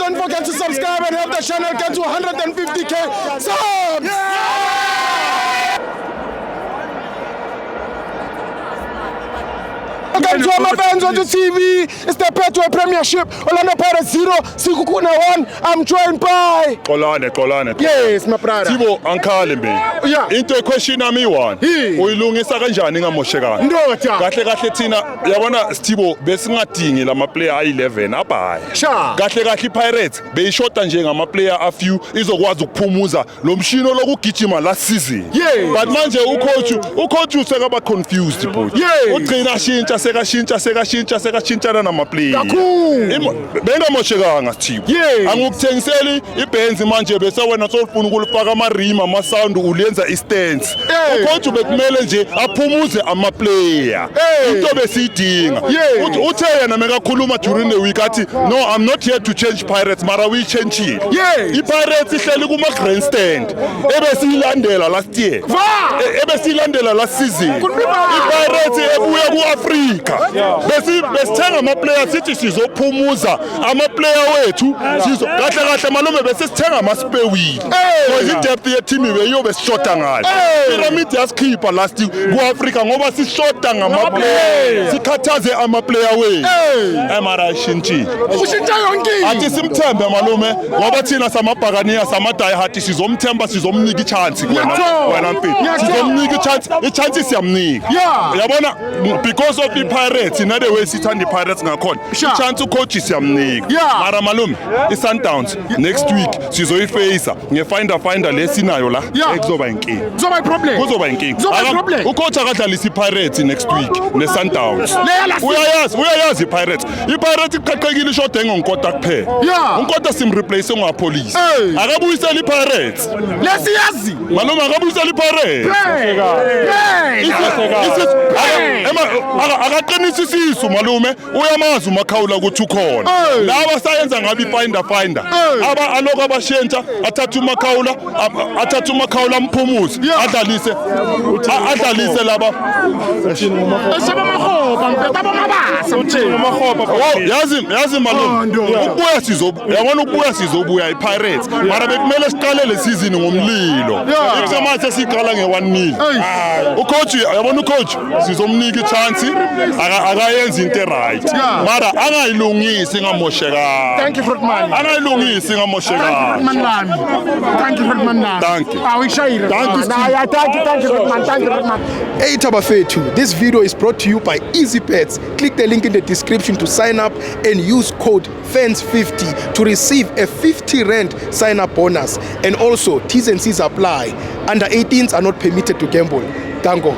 Don't forget to subscribe and help the channel get to 150K subs. Welcome to our fans on the TV. It's the Betway Premiership. Orlando Pirates 0, Sekhukhune 1. I'm joined by. Xolane, Xolane. Yes, my brother. Thibo, angikhali mina. Yeah. Into equation yami i-one. Hi. Uyilungisa kanjani ingamoshekanga? Ndoda. Kahle kahle thina yabona Sithibo, besingadingi lama player ayi-11 abhaya. Sure. Kahle kahle iPirates beyishoda nje ngama player a few izokwazi ukuphumuza lo mshino lokugijima last season. Yeah. But manje ucoach usekaba confused, bhuti. Yeah. Ugcina shintsha, sekashintsha, sekashintsha, sekashintshana nama player. Kakhulu. Bengamoshekanga, Sithibo. Yeah. Angikuthengiseli iBenz manje bese wena sowufuna ukulifaka ama-rim, ama-sound, ulenza i-stance. Hey. Ucoach bekumele nje aphumuze ama-player. Hey. Into besiyidinga. Yeah. Uthe yena mekakhuluma during the week athi, "No, I'm not here to change Pirates," mara uyitshentshile. I-Pirates ihleli kuma-grandstand ebesiyilandela last year. Va! Ebesiyilandela last season. Kunibani? I-Pirates ebuya ku-Afrika. Besithenga ama-player sithi sizophumuza ama-player wethu. Kahle kahle, malume, besisithenga ama-spare wheel. Hey. Because i-depth ye-team beyobe sishoda ngayo. Hey. Pyramid yasikhipha last ku-Afrika ngoba sishoda ngama-player. Sikhathaze ama-player wethu. Hey. Mara ishintshile. Ushintsha yonke into. Athi simthembe, malume, ngoba thina samabhakaniya, sama-die-hard, sizomthemba, sizomnika i-chance wena. Ngiyakuthola. Wena mfethu, Ngiyakuthola. sizomnika i-chance, siyamnika. Yabona, because of i-Pirates, in other way sithanda i-Pirates ngakhona. I-chance ucoach siyamnika. Mara malume, i-Sundowns next week sizoyifeyisa nge-finder finder lesinayo la. Kuzoba inkinga. Kuzoba i-problem. Kuzoba inkinga. Kuzoba i-problem. Ucoach akadlalisa i-Pirates next week ne-Sundowns. Leya la. Uyayazi, uyayazi i-Pirates. I-Pirates iqaqekile, ishode ngoNkota kuphela. UNkota simreplace ngoAppollis. Hey. Akabuyisela i-Pirates. Lesiyazi. Malume, akabuyisela i-Pirates. Hey. Akaqinisa isisu, malume, uyamazi uMakhawula ukuthi ukhona. Hey. Laba sayenza ngabe i-finder finder. Hey. Aba alokhu abashentsha, athathe uMakhawula, athathe uMakhawula, amphumuze, adlalise laba. Esabamahoba mpetha bomabasa uthini? Oh, yazi, yazi malume, ukubuya sizobu, yabona, ukubuya sizobuya iPirates, mara bekumele siqale le season ngomlilo. Ikusemanje sesiqala nge-1-0. Ucoach, yabona, ucoach sizomnika i-chance, akayenzi into right, mara angayilungisi ingamoshekanga. Thank you, Grootman. Angayilungisi ingamoshekanga. Grootman lami. Thank you, Grootman lami. Thank you. Awuyishayile. Thank you, Steve. Yeah, thank you, thank you, Grootman. Thank you, Grootman. Hey Tabafetu, this video is brought to you by EasyBets. Click the link in the description to sign up and use code FANS50 to receive a 50 rand sign up bonus. And also, T's and C's apply. Under 18s are not permitted to gamble. Tango.